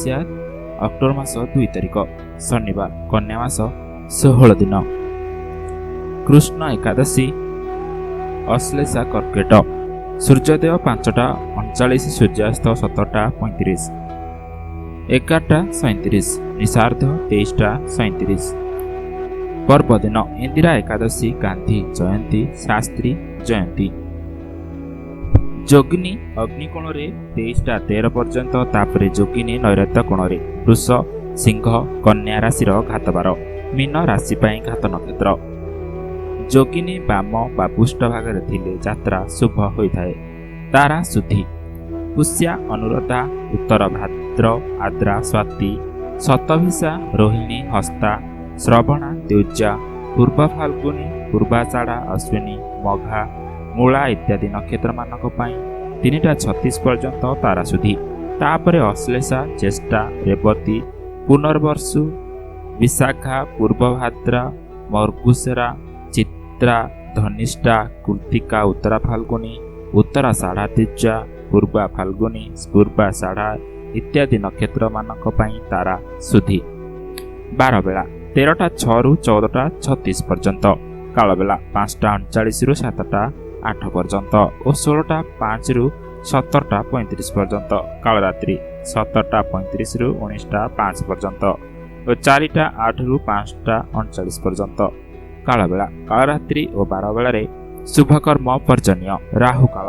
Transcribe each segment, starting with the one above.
ମସିହା ଅକ୍ଟୋବର ମାସ 2 ତାରିଖ ଶନିବାର, କନ୍ୟା ମାସ 16 ଦିନ, କୃଷ୍ଣ ଏକାଦଶୀ, ଅଶ୍ଳେଷା କର୍କେଟ। ସୂର୍ଯ୍ୟୋଦୟ 5ଟା 39, ସୂର୍ଯ୍ୟାସ୍ତ 17ଟା 35, 11ଟା 37, ନିଶାର୍ଦ୍ଧ 23ଟା 37। ପର୍ବଦିନ ଇନ୍ଦିରା ଏକାଦଶୀ, ଗାନ୍ଧୀ ଜୟନ୍ତୀ, ଶାସ୍ତ୍ରୀ ଜୟନ୍ତୀ। ଯୋଗିନୀ ଅଗ୍ନିକୋଣରେ 23ଟା 13 ପର୍ଯ୍ୟନ୍ତ, ତାପରେ ଯୋଗିନୀ ନୈଋତ୍ୟ କୋଣରେ। ବୃଷ, ସିଂହ, କନ୍ୟା ରାଶିର ଘାତବାର, ମୀନ ରାଶି ପାଇଁ ଘାତ ନକ୍ଷତ୍ର। ଯୋଗିନୀ ବାମ ବା ପୃଷ୍ଠ ଭାଗରେ ଥିଲେ ଯାତ୍ରା ଶୁଭ ହୋଇଥାଏ। ତାରା ଶୁଦ୍ଧି ପୁଷ୍ୟା, ଅନୁରାଧା, ଉତ୍ତର ଭାଦ୍ର, ଆଦ୍ରା, ସ୍ୱାତି, ଶତଭିଷା, ରୋହିଣୀ, ହସ୍ତା, ଶ୍ରବଣା, ଦ୍ୱିଜା, ପୂର୍ବ ଫାଲ୍ଗୁନୀ, ପୂର୍ବାଷାଢ଼ା, ଅଶ୍ୱିନୀ, ମଘା, ମୂଳା ଇତ୍ୟାଦି ନକ୍ଷତ୍ରମାନଙ୍କ ପାଇଁ 3ଟା 36 ପର୍ଯ୍ୟନ୍ତ ତାରାଶୁଦ୍ଧି। ତାପରେ ଅଶ୍ଳେଷା, ଜ୍ୟେଷ୍ଠା, ରେବତୀ, ପୁନର୍ବସୁ, ବିଶାଖା, ପୂର୍ବଭାଦ୍ରା, ମୃଗଶିରା, ଚିତ୍ରା, ଧନିଷ୍ଠା, କୃତିକା, ଉତ୍ତରା ଫାଲ୍ଗୁନୀ, ଉତ୍ତରାଷାଢ଼ା, ଦ୍ୱିଜା, ପୂର୍ବା ଫାଲ୍ଗୁନୀ, ପୂର୍ବାଷାଢ଼ା ଇତ୍ୟାଦି ନକ୍ଷତ୍ରମାନଙ୍କ ପାଇଁ ତାରା ଶୁଦ୍ଧି। ବାରବେଳା 13ଟା 6ରୁ 14ଟା 36 ପର୍ଯ୍ୟନ୍ତ, କାଳବେଳା 5ଟା 39ରୁ 7ଟା 8 ପର୍ଯ୍ୟନ୍ତ ଓ 16ଟା 5ରୁ 17ଟା 35 ପର୍ଯ୍ୟନ୍ତ, କାଳରାତ୍ରି 17ଟା 35ରୁ 19ଟା 5 ପର୍ଯ୍ୟନ୍ତ ଓ 4ଟା 8ରୁ 5ଟା 39 ପର୍ଯ୍ୟନ୍ତ। କାଳବେଳା, କାଳରାତ୍ରି ଓ ବାରବେଳାରେ ଶୁଭକର୍ମ ବର୍ଜନୀୟ। ରାହୁକାଳ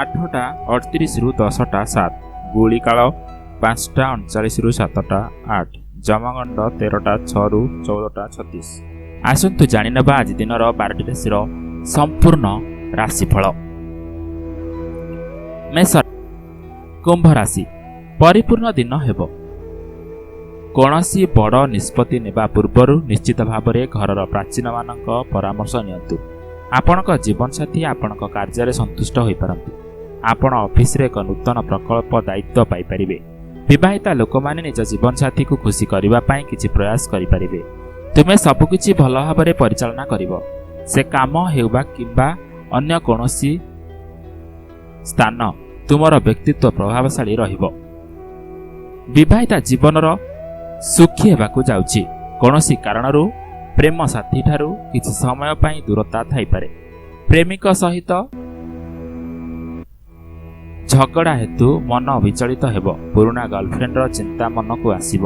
8ଟା 38ରୁ 10ଟା 7, ଗୁଳିକାଳ 5ଟା 39ରୁ 7ଟା 8, ଯମଗଣ୍ଡ 13ଟା 6ରୁ 14ଟା 36। ଆସନ୍ତୁ ଜାଣିନେବା ଆଜି ଦିନର 12ଟି ରାଶିର ସମ୍ପୂର୍ଣ୍ଣ ରାଶିଫଳ। ମେଷ, କୁମ୍ଭ ରାଶି, ପରିପୂର୍ଣ୍ଣ ଦିନ ହେବ। କୌଣସି ବଡ଼ ନିଷ୍ପତ୍ତି ନେବା ପୂର୍ବରୁ ନିଶ୍ଚିତ ଭାବରେ ଘରର ପ୍ରାଚୀନମାନଙ୍କ ପରାମର୍ଶ ନିଅନ୍ତୁ। ଆପଣଙ୍କ ଜୀବନସାଥୀ ଆପଣଙ୍କ କାର୍ଯ୍ୟରେ ସନ୍ତୁଷ୍ଟ ହୋଇପାରନ୍ତି। ଆପଣ ଅଫିସରେ ଏକ ନୂତନ ପ୍ରକଳ୍ପ ଦାୟିତ୍ୱ ପାଇପାରିବେ। ବିବାହିତା ଲୋକମାନେ ନିଜ ଜୀବନସାଥୀକୁ ଖୁସି କରିବା ପାଇଁ କିଛି ପ୍ରୟାସ କରିପାରିବେ। ତୁମେ ସବୁକିଛି ଭଲ ଭାବରେ ପରିଚାଳନା କରିବ, ସେ କାମ ହେଉ ବା କିମ୍ବା ଅନ୍ୟ କୌଣସି ସ୍ଥାନ। ତୁମର ବ୍ୟକ୍ତିତ୍ୱ ପ୍ରଭାବଶାଳୀ ରହିବ। ବିବାହିତା ଜୀବନର ସୁଖୀ ହେବାକୁ ଯାଉଛି। କୌଣସି କାରଣରୁ ପ୍ରେମ ସାଥୀଠାରୁ କିଛି ସମୟ ପାଇଁ ଦୂରତା ଥାଇପାରେ। ପ୍ରେମିକ ସହିତ ଝଗଡ଼ା ହେତୁ ମନ ବିଚଳିତ ହେବ। ପୁରୁଣା ଗର୍ଲଫ୍ରେଣ୍ଡର ଚିନ୍ତା ମନକୁ ଆସିବ।